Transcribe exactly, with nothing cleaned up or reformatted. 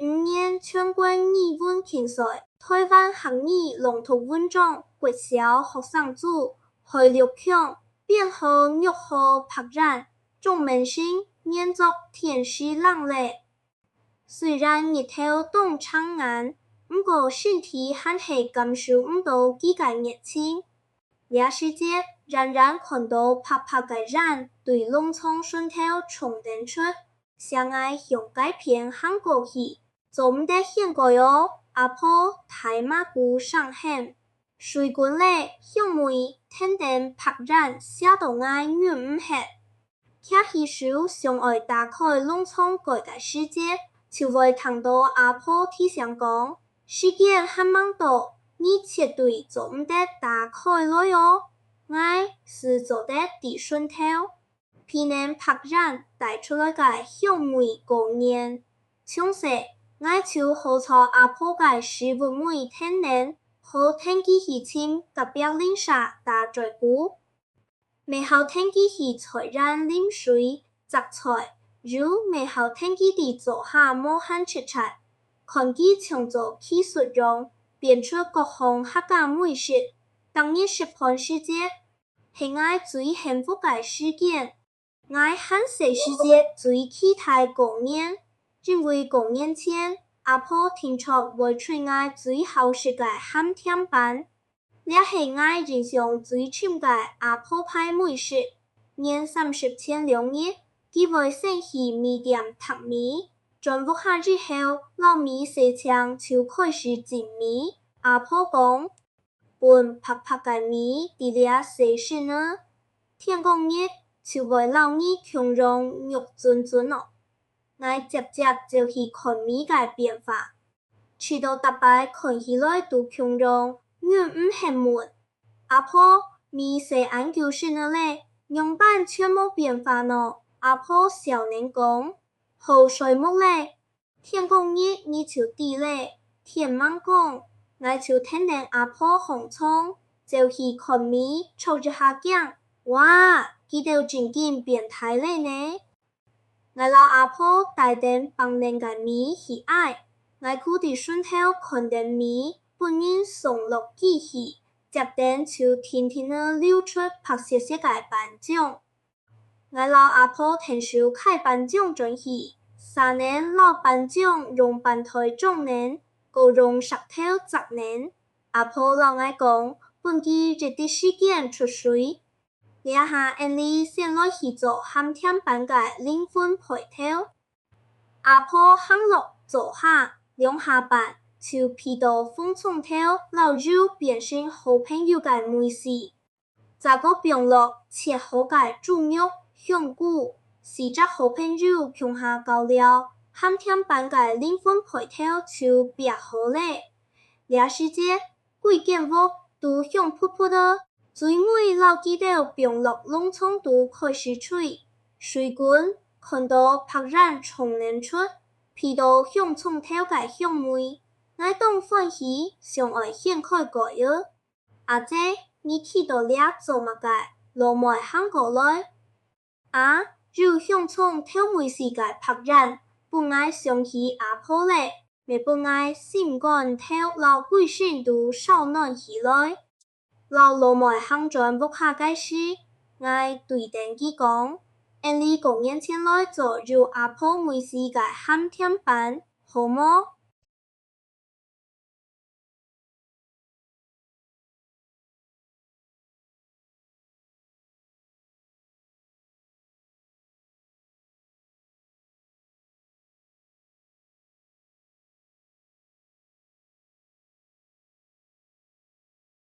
五年全國語文競賽，臺灣客語朗讀文章，國小學生組，海陸腔，編號六號白燕，鍾明信，原作天使冷冽。雖然日頭當晟眼，毋過身體還係感受毋到佢个熱情。這時節，遠遠看到白白个燕對籠床脣頭衝等出， 向𠊎向該片行過去。「做毋得掀蓋哦，阿婆！」大嫲牯聲喊。水滾咧，香味跈等白燕餳到𠊎忍毋核。擎起手想愛打開籠床蓋个時節，就會聽到阿婆低聲講：「時間還吂到，你絕對做毋得打開來哦！」𠊎斯做得佇脣頭。 鼻等白燕帶出來个香味過癮。從細，𠊎就好在阿婆个屎朏尾跈等，好跈佢去尋隔壁鄰舍打嘴鼓，乜好跈佢去菜園淋水、摘菜，又乜好跈佢佇灶下無閒直掣，看佢像做奇術樣，變出各項客家美食。逐日食飯時節， 係𠊎最幸福个時間。𠊎還細時節最期待過年，因為過年前，阿婆定著會炊𠊎最好食个鹹甜粄。這係𠊎印象最深个阿婆牌美食。年三十前兩日，佢會先去米店糴米，轉屋下以後，摎米洗淨就開始浸米。阿婆講： 「分白白个米佇這洗身啊，天光日就會摎你共樣肉顫顫哦。」𠊎輒輒走去看米个變化，試著逐擺看起來都共樣，忍毋核問：「阿婆，米洗恁久身啊咧，仰般全無變化呢？」阿婆笑等講：「好睡目咧！」 天光日你就知咧。天吂光，𠊎就跈等阿婆䟘床，走去看米，著一下驚，哇，佢兜真緊變大咧呢！𠊎摎阿婆帶等放等个米去挨，𠊎牯佇脣頭看等米分人送落機器，接等就定定仔流出白雪雪个粄漿。 𠊎摎阿婆𢯭手㧡粄漿轉去，續等摎粄漿用粄袋裝等，過用石頭矺等。阿婆摎𠊎講，分佢一息時間出水。這下𫣆俚先來去做鹹甜粄个靈魂配頭。阿婆行落灶下，兩下半，就鼻著紅蔥頭摎油變成好朋友个味緒。 再過放落切好个豬肉、香菇，四隻好朋友共下搞尞，鹹甜粄个靈魂配頭就煏好咧。這時節，歸間屋都香噴噴仔，水味摎佢兜放落籠床肚開始炊。水滾，看著白煙衝等出，鼻著香蔥頭个香味，𠊎當歡喜，想愛掀開蓋仔。 「阿姊，你企到這做麼个？」老妹行過來。「啊，有香蔥頭味緒个白煙，分𠊎想起阿婆咧，乜分𠊎心肝頭摎歸身都燒暖起來。」摎老妹行轉屋下个時，𠊎對等佢講：「𫣆俚過年前來做有阿婆味緒个鹹甜粄，好無？」